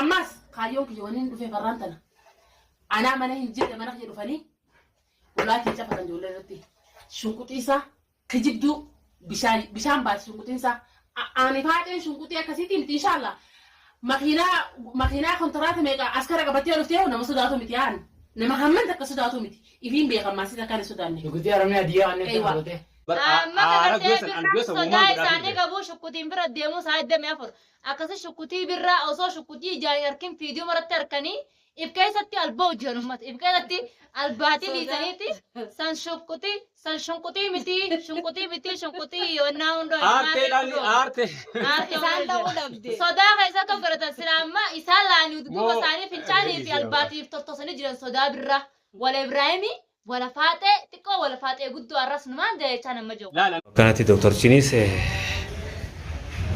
Ammas kaayyoon kiyya waniin dhufee farraan tana. Anaa mana hin jirre mana kiyya dhufanii ulaa kiyya cafatan ijoollee irratti. Shunquxii isaa kijibduu bishaan bishaan baati shunquxiin isaa. Ani faaxeen shunquxii akkasiitii miti inshaallah. Makiinaa makiinaa kontiraata meeqa askara qabattee dhuftee nama sodaatu miti aan. Nama hamman takka sodaatu miti. Ifiin beekan maasii takkaan hin sodaanne. Shukutii haramee adiyaa annee Eeywa. godhatee. Bar Amma aara gartee guyya san an birraan guyya san sodaa uumaan godhaa isaanii turte. qabu shukkutiin bira deemuu isaa 24 akkasi shukkutii birraa osoo shukkutii ijaan hin arkin fiidiyoo maratti harkanii if keessatti alba'u jiran ummata if keessatti albaatii dhiisaniiti san shukkutii san shunquxii miti shunquxii miti shunquxii yoonnaa hundoo Aartee dhaan aartee. Isaan ta'uu dhabde. Sodaa keessa akka godhatan sila amma isaan laanii dudduuba Moo isaanii fincaanii fi albaatiif tortosanii jiran sodaa birraa wala Ibraahimii wala faaxee xiqqoo wala faaxee guddoo arras numaan jechaa nama jiru. Laala. Akkanatti doktorchinis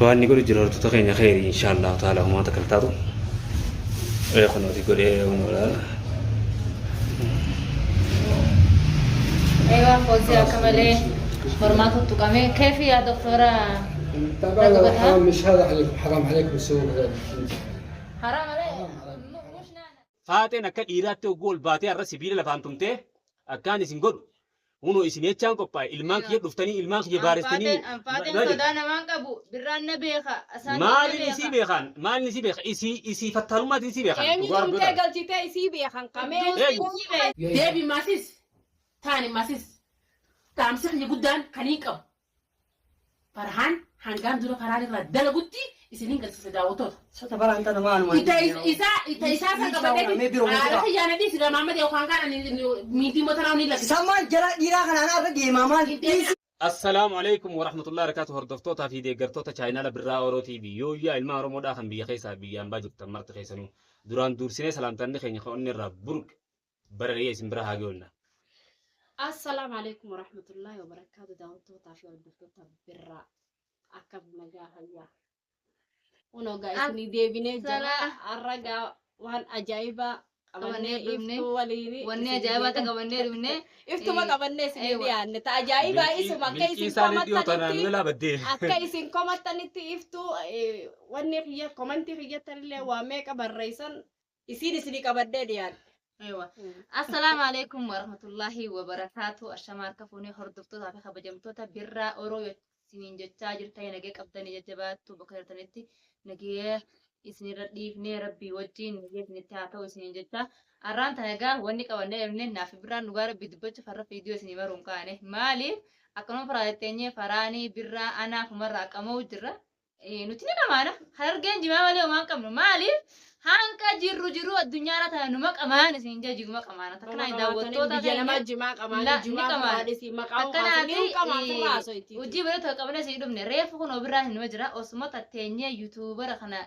waan inni godhu jira hordoftoota keenya kheyri inshaallah taala homaa takka taatu. Kunooti godhee kunoo laala. Eewa foozii akka malee mormaa tuttuqame keefi yaa doktora. طبعا رقبتها؟ حرام مش هذا عليكم حرام عليكم تسوون هذا. Haraa malee. Faaxeen akka dhiiraatti hogguu ol baatee har'a sibiila lafaan tumtee akkaan isin godhu. Hunoo isin jechaan qophaa'e ilmaan kiyya dhuftanii ilmaan kiyya baarestanii. Anfaateen sodaa namaan qabu birraan na beeka asaan Maaliin isii beekan? Maaliin isii beekan? Isii isii fattaalummaatiin isii beekan. Eenyu Dhugaa tumtee rabbi galchitee isii beekan kamee. Eenyu? Deebi maasis taani maasis dhaamsi kiyya guddaan kan hin qabu. Farhaan hangaan dura karaan irraa dalagutti isiniin galchise daawwattoota. Sota baraan tana maaluma. Ita isaa ita isaa san qabadheeti haala kiyyaana dhiisi gamaamma ta'e yookaan kaan ani miitii motora ni lakkisa. Sammaan jara dhiiraa kanaan har'a deemaa maal? Assalaamu alaikum warahmatullahi wabarakatuh hordoftootaa fi deeggartoota chaayinaala Birraa Oroo TV yooyyaa ilmaan Oromoodhaa kan biyya keessaa biyyaan baa jirtan marti keessanuu duraan duursinee salaamtanni keenya kan onni irraa burqe barari'ee isin bira haa ga'uunna. Assalaamu alaikum warahmatullahi wabarakaatu daawwattootaa fi hordoftoota birraa akkam nagaa fayyaa. Kunoo gaa isinii deebinee jira har'a gaa waan ajaa'ibaa qabannee Qabannee dhufne. iftuu waliin. Wanni ajaa'ibaa ta'e qabannee dhufne. Iftuma qabannee isinii Eewa. dhiyaanne ta ajaa'ibaa isuma akka Milkii isin isaanii dhiyoo tanaan komattanitti lolaa baddee. akka isin komattanitti iftuu wanni kiyya komantii kiyyattanillee waa meeqa barreessan isiin isinii qabadhee dhiyaanne. Eewa. Assalaamu alaikum warahmatullahi wabarakaatu. Ashama harka fuunee hordoftootaa fi kabajamtoota Birraa Oroo isiniin jechaa jirtan nagee qabdanii jajjabaattu bakka jirtanitti nagee isinirra dhiifnee rabbii wajjin nagee isinitti haa ta'u isiniin jecha. Arraan tana egaa wanni qabannee dhufne naaf birraan dhugaa rabbii dubbachuuf har'a viidiyoo isinii baruun kaane. Maaliif akkanuma faraa teenyee faraanii birraa anaaf umarraa qamoo jirra. Nuti ni qamaana. Harargeen jimaa malee homaa hin qabnu. Maaliif hanqa jirru jiru addunyaarra tana numa qamaan isin jaa jiruma qamaana. Takkanaa daawwattoota biyya namaa keenya jimaa La, qamaanii ni jimaa qamaana. firaadhisi maqaa Akkanaati ni qamaa firraa haasoo hojii biroo tokko qabnee sii dhufne reefu kun obirraa hin numa jira osuma tatteenyee yuutuubara kana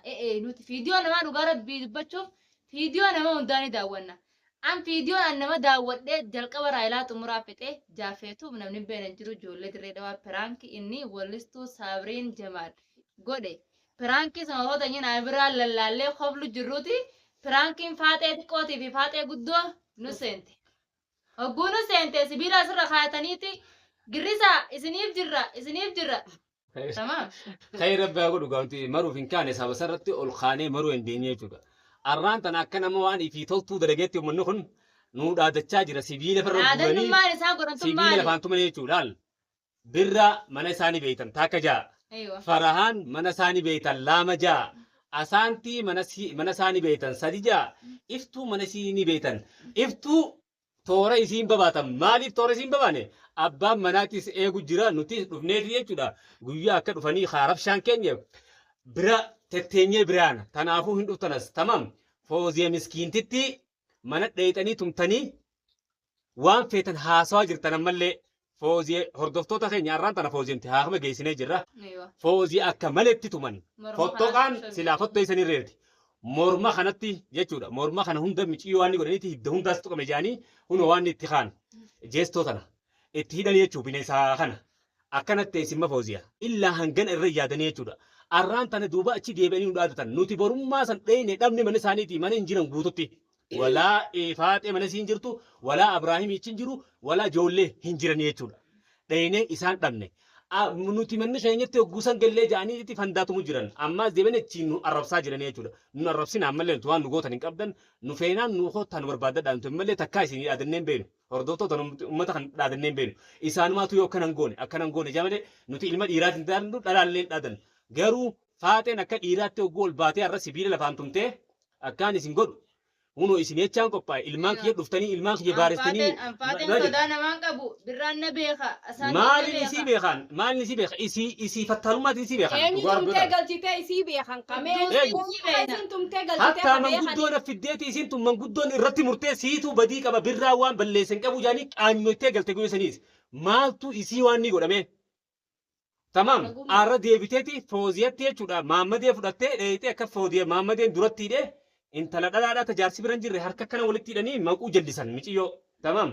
nuti fiidiyoo namaa dhugaa rabbii dubbachuuf fiidiyoo nama hundaa ni daawwanna. An fiidiyoon an nama daawwadhee jalqaba raayilaa xumuraa fixee jaafeetu namni hin beekne hin jiru ijoollee dirree dhawaa piraanki inni wallistuu Saabiriin Jamaal godhe. Piraankii sana osoo ta'in naa biraa lallaallee koflu jirruuti piraankiin faaxee xiqqootii fi faaxee guddoo nu seente. Hogguu nu seente sibiila asirra kaayataniiti girrisa isiniif jirra isiniif jirra. Tamaam. Khayri rabbi haa godhu gaanti maruuf hin kaane saba sarratti ol kaanee maruu hin deenye jechuudha. Arraan tana akka nama waan ifii toltuu dalageetti uummanni kun nuu dhaadachaa jira sibiila farra guuranii Dhaadannummaan isaa godhantu sibiila maali? lafaan tumanii jechuudha. Laal birra mana isaanii beeytan taakka ja'a. Aywa. Farahaan mana isaanii beeytan laama ja'a. Asaantii mana isaanii beeytan sadi ja'a. Iftuu mana isiinii beeytan. Iftuu toora isiin babaatan maaliif toora isiin babaane abbaan manaatis eegu jira nuti dhufneeti jechuudha guyyaa akka dhufanii haarabshaan keenya bira tetteenyee biraan tanaafuu hin dhuftanas tamam fooziya miskiintitti mana dheeyxanii tumtanii waan feetan haasawaa jirtan ammallee fooziye hordoftoota keenya har'aan tana fooziyemti haakama geessinee jirra Aywa. fooziye akka maletti tuman Morma fottoqaan kanatti silaa fottoysanii reerti morma kanatti jechuudha morma kana hunda miciyyoo waan inni godhaniiti hidda hundaas tuqame jedhanii hunoo waan itti kaan jeestoo tana itti hidhanii jechuu bineensa kana akkanatti isin fooziya illaa hangana irra yaadanii jechuudha arraan tana duuba achi deebi'anii nu dhaadatan nuti borummaa san dheeyne dhabne mana isaaniitii mana hin jiran guututti walaa faaxee mana isiin jirtu walaa abraahimii hin jiru walaa ijoollee hin jiranii jechuudha dheeyne isaan dhabne Nuti manni keenyatti hogguusan gallee ja'anii itti fandaatumu jiran. Ammaas deebiin achiin nu arrabsaa jiranii jechuudha. Nu arrabsina ammallee nuti waan nu gootan hin qabdan, nu feenaan nu koottaa nu barbaadadha. Nuti ammallee takkaa isinii dhaadannee hin beeknu. Hordoftoota uummata kan dhaadannee hin beeknu. Isaanumaatu yoo akkana hin goone akkana hin goone jaa malee nuti ilma dhiiraatiin dhaadannu, dhalaallee hin dhaadannu. Garuu Faaxeen akka dhiiraatti hogguu ol baatee har'a sibiila lafaan tumtee akkaan isin godhu hunoo isin jechaan qophaa'e, ilmaan kiyya dhuftanii ilmaan kiyya baarestanii. Anfaateen sodaa namaan qabu, Birraan na beeka, Asaantiin na Maaliin isii beeka. Beekan maaliin isii beeka, isii fattaalummaatiin isii beekan. Eenyu Dhugaa tumtee rabbi. galchitee isii beekan kamee? Qudduus Eenyu? isii beekna. Isin tumtee galchitee Hattaa ka beekani. manguddoon affiddeeti, isiin tun manguddoon irratti murtee siituu badii qaba, Birraa waan balleessan qabu jaanii qaanyottee galte. Guyyaa saniis maaltu isii waan ni godhame? Tamaam, arra deebiteeti Fooziyatti jechuudha Maammadee fudhattee dheeyxee akka Fooziya Maammadeen duratti hidhee intala dhalaadhaa ta jaarsi bira hin jirre harka akkana walitti hidhanii maquu jallisan miciyyoo. Tamaam,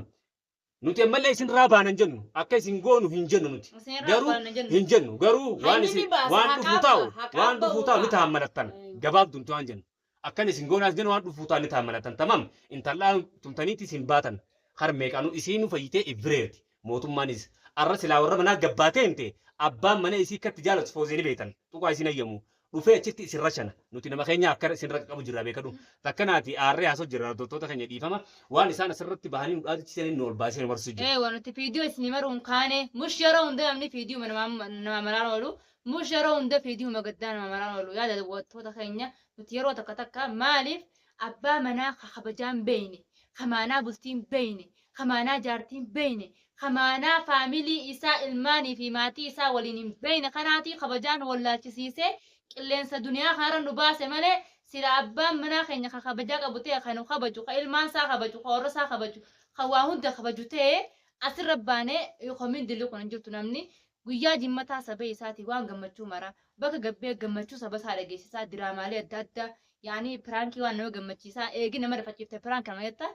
nuti ammallee isin raa baanan jennu, akka isin goonu hin jennu nuti. Isin irraa Garuu baana jennu. hin jennu, garuu waan Hayni isin ni baasa, waan dhufuu haqaa taa'u ba'a, haqaa waan dhufuu ba'uu taa'u ni ta'a. taammalattan gabaabdumtu waan jennu. Akkan isin goonaas jennu, waan dhufuu taa'u ni taammalattan. Tamaam, intallaan tumtaniitti isin baatan har meeqaanuu isiin nu fayyitee ibbireerti. Mootummaanis arra silaa warra manaa gabbaatee himte, abbaan mana isii akkatti jaalatu Foozee ni beektan, tuqaa isin ayyamu dhufee achitti isin rashana. Nuti nama keenya akka isin raqa qabu jirra beekadhu. Takkanaati aarree haasoo jirra. Hordoftoota keenya, dhiifama, waan isaan asirratti bahanii nu dhaadachisanii nu ol baasee nu barsiisu jira. Eewa, nuti viidiyoo isinii maruun kaane mush yeroo hunda namni viidiyoo nama maraan oolu, mush yeroo hunda viidiyoo magaddaa nama maraan oolu. Yaada daawwattoota keenya, nuti yeroo takka takka maaliif abbaa manaa ka kabajaan beeyne, ka maanaa bultiin beeyne, ka maanaa jaartiin beeyne, ka maanaa faamilii isaa ilmaanii fi maatii isaa waliin hin beeyne kanaatii kabajaan wallaalchisiisee qilleensa duniyaa kanarra nu baase malee, sila abbaan manaa keenya ka kabajaa qabu ta'e, ka nu kabaju, ka ilmaan isaa kabaju, ka warra isaa kabaju, ka waa hunda kabaju ta'e, asirra baanee komiin dilli kun hin jirtu. Namni guyyaa jimmataa saba isaatii waan gammachuu mara bakka gabbee gammachuu saba isaa dhageessisaa, diraamaalee adda addaa yaani piraankii waan nama gammachiisaa eegi nama rifachiifte prank nama jetta.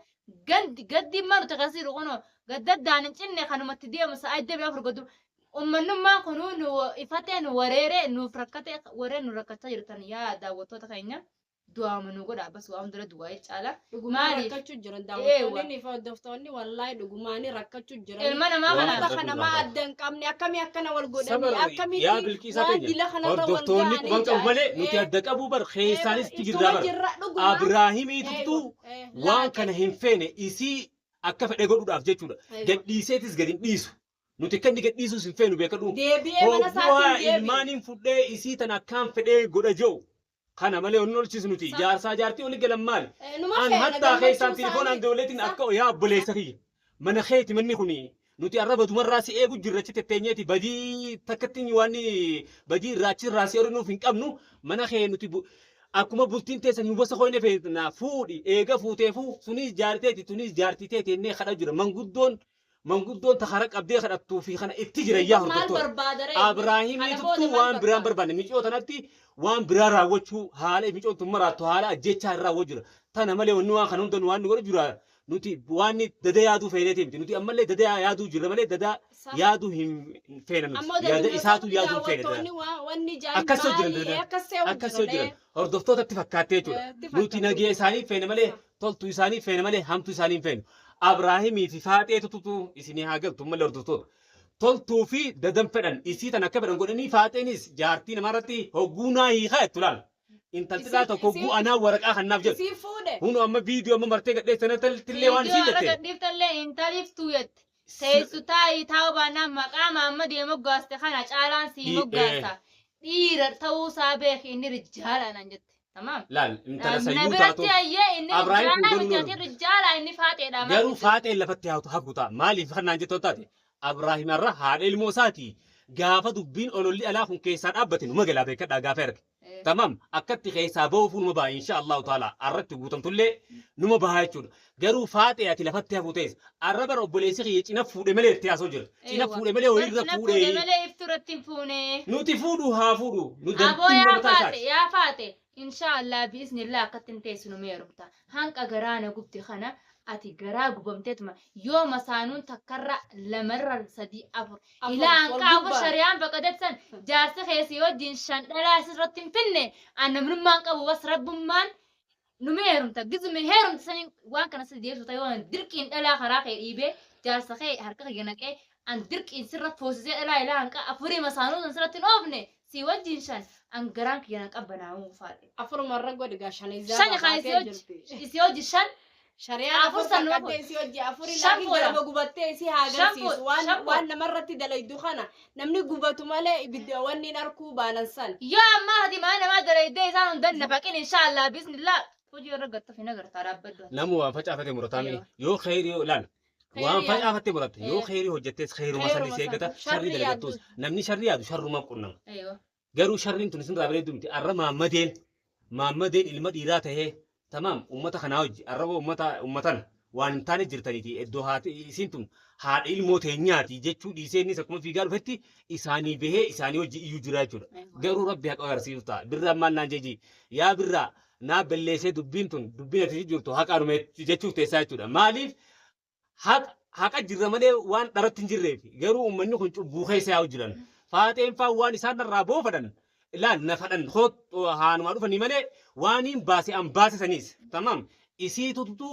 Gaddi gaddi immoo nuti akkasiiru kunoo gaddaddaan hin cinne kanumatti deemu sa'a 24 godhu. Ummannummaan kunuu nu ifatee nu wareeree nuuf rakkate, warreen nu rakkachaa jirtan, yaa daawwattoota keenya, du'aama nu godha. Bas, waa hundara du'aa caala. Dhugumaan Maaliif? rakkachuu jiran Eewa. daawwattoonni fi hordoftoonni, wallaahi dhugumaanii rakkachuu jiran. Ilma namaa Waan kana Uummata kana maa adda hin qabne, akkamii akkana wal godhanii Sabar yaa akkamitti Bilqiisaa waan teenya, dila kanarra wal hordoftoonni ga'anii quban qabu malee nuti ja'an. adda qabuu bar keessaanis itti jirraa Ittuma bar. jirra dhuguma. Abrahaamiitutu waan kana hin feene, isii akka fedhe godhuudhaaf jechuudha. Gadhiiseetis gad hin dhiisu. Nuti akka inni gadhiisuus hin feenu, beekadhu. Deebi'ee mana Hogguwaa isaatiin deebi'e. ilmaaniin fudhee isii tana akkaan fedhee godha jiru. Kana malee onni olchisu nuti jaarsaa jaartii oli galan maali? Numa An feena hattaa gammachuu keessaan telefoonaan isaanii. dooleetiin akka yaa obboleessa kiyya. Mana keeti manni kuni, nuti arra badumarraa si eegu jirra, achi tetteenyeeti badii takkatti waan badii irraa achirraa si orinuuf hin qabnu. Mana kee nuti akkuma bultiin teessan hin wasa koyne feena, fuudhi, eega fuuteefuu sunis jaarteeti tunis jaartii teeti jennee kadha jira. Manguddoon takara qabdee kadhattuu fi kana itti jira yaa Maal hordoftoota. barbaada ree? Abrahaamiituttuu Kana booda maal waan biraan barbaada? barbaanne, micoo tanatti waan biraa raawwachuu haala micoon tun maraattu haala ajjechaa irraa raawwachuu jira. Tana malee wanni waan kana hunda nu waan nu godhu jira. Nuti waan dada yaaduu feeneeti miti. Nuti ammallee dada yaaduu jirra malee dada yaaduu hin feena nuti. Ammoo Yaada isaatu yaaduu hin feene. daawwattoonni wanni jaan Akkas yoo jiran maali? dada. Akkas yoo Akkas yoo jiran. jiran hordoftootatti fakkaattee jechuudha. Itti Nuti fakkaatee. nagee isaanii feene malee, toltuu isaanii feene malee hamtuu isaanii hin feenu. Abrahaamii fi Faaxeetu tutu isinii haa galtu malee hordoftoota. Toltuu fi dadan fedhan isii tan akka fedhan godhanii, Faaxeenis jaartii namarratti hogguu naa hiikaa jettu laal. Intalti dhaa tokko hogguu anaa waraqaa kannaaf jedhu. Isii fuudhe. Hunu amma viidiyoo amma martee gadhee sanatti illee waan isii Viidiyoo irra jette. gadhiiftallee intaliftuu jette. Teessu taa'ii taa'uu baannaan maqaa Maammadee moggaaste kana caalaan sii moggaasa. Dhiira ta'uusaa beeki, inni rijjaala naan jette. Tamaam. Laal, intala Na sayyuu biratti taatu. ayyee inni Abrahaam rijjaala kun miti, godhuu ati rijjaala, inni faaxeedha. Garuu Faaxeen lafatti haatu hafu ta'a. Maaliif kanaan jettoo taate? Abrahaam irra haadha ilmoo isaati. Gaafa dubbiin ololli alaa kun keessaa dhaabbate numa galaa, beekadhaa gaafa erge. Tamam, akkatti keessaa bahuuf numa baha insha Allahu taala, arratti guutamtullee numa baha jechuudha. Garuu Faaxee ati lafatti hafu ta'es arra bara obboleessi kiyya cina fuudhe malee itti haasoo jira. Cina fuudhe malee walirra Cina fuudhe fuudhe. malee iftu irratti hin fuune. Nuti fuudhu haa fuudhu. Nu Aboo dantiin yaa mataa Faate, isaati. yaa Faate, inshaallah biiznillah akkatti hin teessu nu meerumta. Hanqa garaa na gubde kana ati garaa gubamteetuma yoo masaanuun takkarra lamarra sadii afur ilaa hanqa afur shariyaan baqadatsan jaarsi keessi wajjin shan dhalaa sirratti hin finne, an namnummaan qabu bas rabbummaan nu meerumta gizume heerumta saniin waan kana si deebsu ta'e waan dirqiin dhalaa karaa kee dhiibee jaarsa kee harka kee naqee. An dirqiin sirra foosisee dhalaa ilaa hanqa afurii masaanuu san sirratti hin oofne si wajjin shan an garaan kiyya na qabbanaa'uu faadhe. Afuruma irra godhi gaa shan izaa Shan kan babaatee jirti. isii hojii shan Shari'aan afur afur san nama takkattee isii hojii afuri Shan laakiin fuudha. jalaba gubattee isii haa Shan agarsiisu. fuudha, Waan shan fuudha. waan namarratti dalaydu kana namni gubatu malee ibidda wanni hin arkuu baanan san. Yoo ammaa ati maa namaa dalaydee isaan hundan nafaqin inshaallah bismillah hojii irra gattafi nagartaa dhaabbaddu. Namu waan facaafate murataa Aywa. yoo kheyrii yoo laal waan Kheyrii facaafate muratte yoo Eh. kheyrii hojjettes kheyruma Kheyruma sanni si eeggata san. sharrii Sharrii dalagattus yaaddu. namni sharrii yaadu sharruma qunnama. Aywa. Garuu sharriin tun isin raabilee dumti arra maammadeen maammadeen ilma dhiiraa tahee tamaam ummata kanaa hojji arraba ummata ummatan waan hin taane jirtaniiti iddoo haati isiin tun haadha ilmoo teenyaati jechuu dhiisee innis akkuma fiigaa dhufetti isaanii bahee isaanii hojii iyyuu jira jechuudha. Garuu rabbi haqa agarsiisu ta'a. Birraan maal naan jeji yaa birraa naa balleessee dubbiin tun dubbiin ati jirtu haqa anume jechuuf teessaa jechuudha. Maaliif haqa haqa jirra malee waan dharatti hin jirreef garuu uummanni kun cubbuu keessa yaa'u jiran. Faaxeen faa waan isaan irraa boofadhan ilaal na fadhan haanumaa dhufanii malee waan hin baase an baase saniis tamaam isii tututu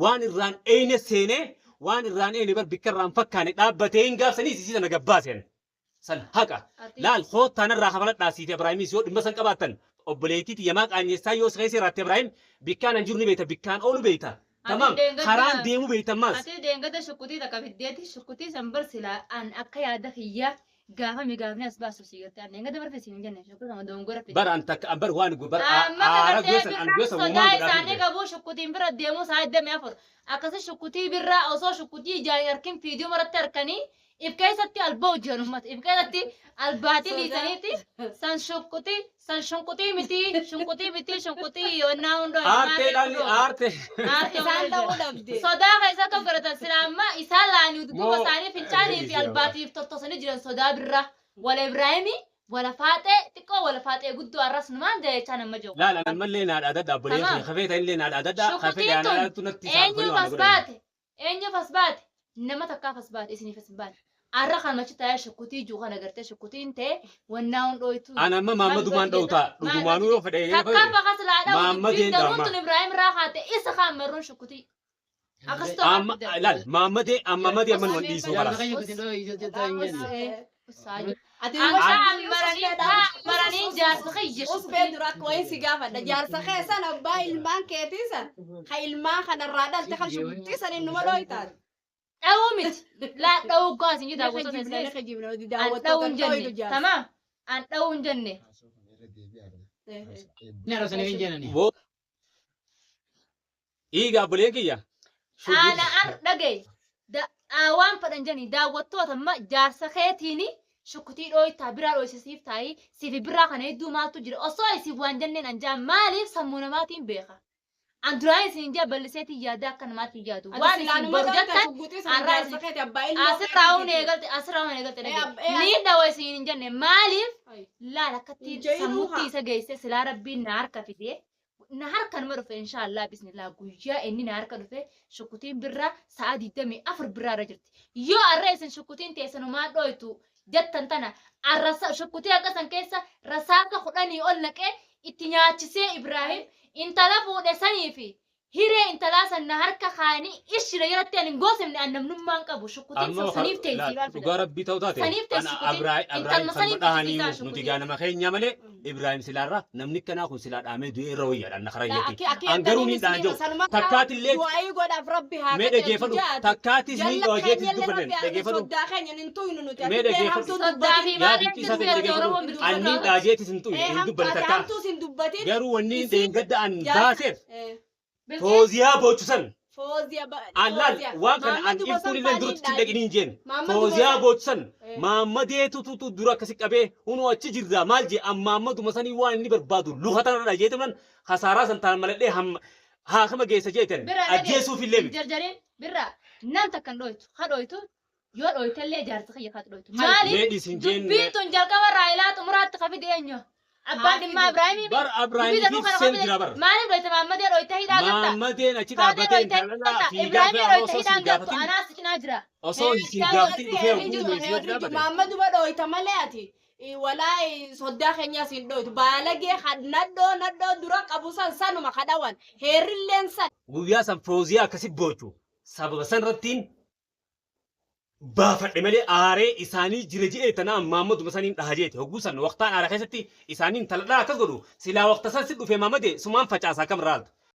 waan irraan eeyne seenee waan irraan eeyne bar bikka irraan fakkaane dhaabbatee hin gaafsaniis isii sana gabbaaseen san haqa. Laal koottaan irraa kafaladhaa siif Ibraahimis yoo dhimma san qabaattan obboleettii xiyyamaa qaanyeessaa yoo si keessa jiraatte Ibraahim bikkaan an jiru ni beekta bikkaan oolu beekta. Tamaam karaan deemu beekta ammaas. Ati deengada shukutii takka fiddeeti shukutii san bar silaa an akka yaada kiyya gaafami gaafni as baasu si garte an deengada barfe siin jenne shukutii sama dongora fidde. Bar an takka an bar waan bar Amma aara gartee gosan an birraa gosa sodaa uumaan godhaa isaanii turte. qabu shukutiin bira deemuu isaa iddame afur akkasi shukutii birraa osoo shukutii ijaan hin arkin fiidiyoo maratti harkanii if keessatti albaa hojjetan uummata if keessatti albaatii dhiisaniiti san shukutii san shunkutii miti shunkutii miti shunkutii yonnaa hundoo Aartee dhaalli aartee. Isaan ta'uu dhabde. Sodaa keessa akka godhatan sila amma isaan laanii dudduuba Moo- isaanii fincaanii fi albaatiif tottosanii jiran sodaa birraa wala Ibraahimii wala faaxee xiqqoo wala faaxee guddoo arras numaan jechaa nama jiru. Laal an ammallee naa dhaadadha obboleettii Tamaam. kafee ta'illee naa dhaadadha kafee Shukutiin tun dhaadadha natti isaan eenyuuf waan as godhan. baate eenyuuf as baate nama takkaaf as baate isiniif as hin baane arra kan machi taa'ee shukutii jiru kana gartee shukutiin ta'e wannaa hundooytu. An amma maammadumaan dha'utaa dhugumaanuu yoo fedhe yoo Takkaaf fedhe. akkas laadhaa Maammadeen dubbiin daruun dha'ama. tun Ibraahim irraa kaate isa kaan marruun shukutii. Akkas ta'u Amma laal maammadee amma madee amma nuwan dhiisuu kalas. Ati Maranii jaarsa kiyya Usbee dura akka wayii si gaafadha. Jaarsa kee san abbaa ilmaan keetii san ka ilmaan kanarraa dhalte kan shukutii san innuma dhooytaan. Dhawuu miti. Laa dhawuu goas hin jedhaa gosoota Jibna isinis. jibna An dhawuu daawwattoota hin dhooydu jenne. jaarsa. Tamaam. An dhawuu hin jenne. Boo. Dhiiga obboleen kiyya. Ana an dhagaye. Waan fadhan jeni daawwattoota amma jaarsa keetiini shukutii dhooytaa biraa dhooysisiif taa'ii siif biraa kana hedduu maaltu jira osoo isin waan jenneen an jaa maaliif sammuu namaatiin beeka. An duraan isin jaa bal'iseetiin yaada akka namaatiin yaadu. Waan isin boru jettan arraa isin asirraa huun eegalte asirraa huun eegalte dhagaye. Ni dhawa isin hin jenne maaliif laal akkatti Injayinuu sammuutti haa. isa geesse silaa rabbiin na harka fidee na harka nama dhufe inshaallah bismillah guyyaa inni na harka dhufe shukutiin birraa sa'a 24 birraa irra jirti. Yoo arra isin shukutiin teessanumaan dhooytu jettan tana arra shukutii akka san keessa rasaasa 10 ol naqee itti nyaachisee Ibraahim intala fuudhe sanii fi hiree intalaa san na harka kaanii ishira jalatti ani hin goosifne an namnummaan qabu shukutiin Amma san saniif teessii maal dhugaa fida. rabbii ta'uu taate Saniif teessi ana shukutiin Ibraahim intalma kan saniif dhahanii teessii nuti shukutiin. gaa nama keenya malee Ibraahim silaarra namni kanaa kun silaa dhaamee du'ee irra wayyaadha na karaa Akki jetti. akki An garuu ni dhaan jiru. Takkaatillee Du'aayii godhaaf rabbi haa mee dhaggeeffadhu takkaatis ni Jalla dhoojeetis keenyallee dubbanne rabbi haa dhaggeeffadhu. soddaa keenya hin tuynu nuti. Mee Ati illee dhaggeeffadhu. hamtuun Soddaa fi dubbatin. Yaa maal bifti isaa jirtu dhaggeeffadhu. Oromoon bituu Anni soddaa. dhaajeetis hin tuyne Eh, hin dubbanne ati takkaa. hamtuus hin dubbatin. Garuu wanni Isiin deengadda an jaarsa- baaseef Eh, Bilqiis fooziyaa boochisan. Fooziya Allaal fooziya. waan kana an Maammadu iftuun gosa illee faanii duratti dhaaji. dhaqini hin jeen. Maammadu Fooziyaa gosa- boochisan Eh. maammadeetu tutu dura akkasi qabee hunoo achi jirra maal jee ammaammaduma sanii waan inni barbaadu luka tanarra jeetuman hasaaraa san taan maladhee hamma haakama geessa jeetan Birraa dhagee. ajjeesuuf illee miti. Jarjareen birraa nam takka hin dhooytu ha dhooytu yoo dhooytellee jaarsa kiyya kaatu dhooytu. Maaliif Mee dhiisin jeen dubbiin tun jalqaba irraa ilaa xumuraatti ka fide eenyu? Abbaan dhimmaa Ibraahimii bar dubbii tanuu Ibraahimiif kana ka seen fide jira bar. maaliif dhooyte Maammadee dhooyte hidhaa galta? Maammadeen achi Faatee dhaabbatee dhooyte intala hidhaa fiigaa Ibraahimii fi dhooyte osoo hidhaan siin galtu gaafatin anaas cinaa jira. osoo siin gaafatin dhufee Hin jiru. oguu si dhaabbate. Maammadu ba dhooyta malee ati. Walaa soddaa keenyaas hin dhooytu. Baalagee nadhoo nadhoo dura qabu san sanuma kadhawan. Heerrilleen san. Guyyaa san fooziyaa akkasi boochu sababa san irrattiin baafadhe malee aaree isaanii jira je'ee tanaan maammaduma saniin dhaha jeete hogguu san waqtaan aara keessatti isaaniin taladhaa akkas godhu silaa waqta san si dhufe maammade sumaan facaasaa kam raaltu.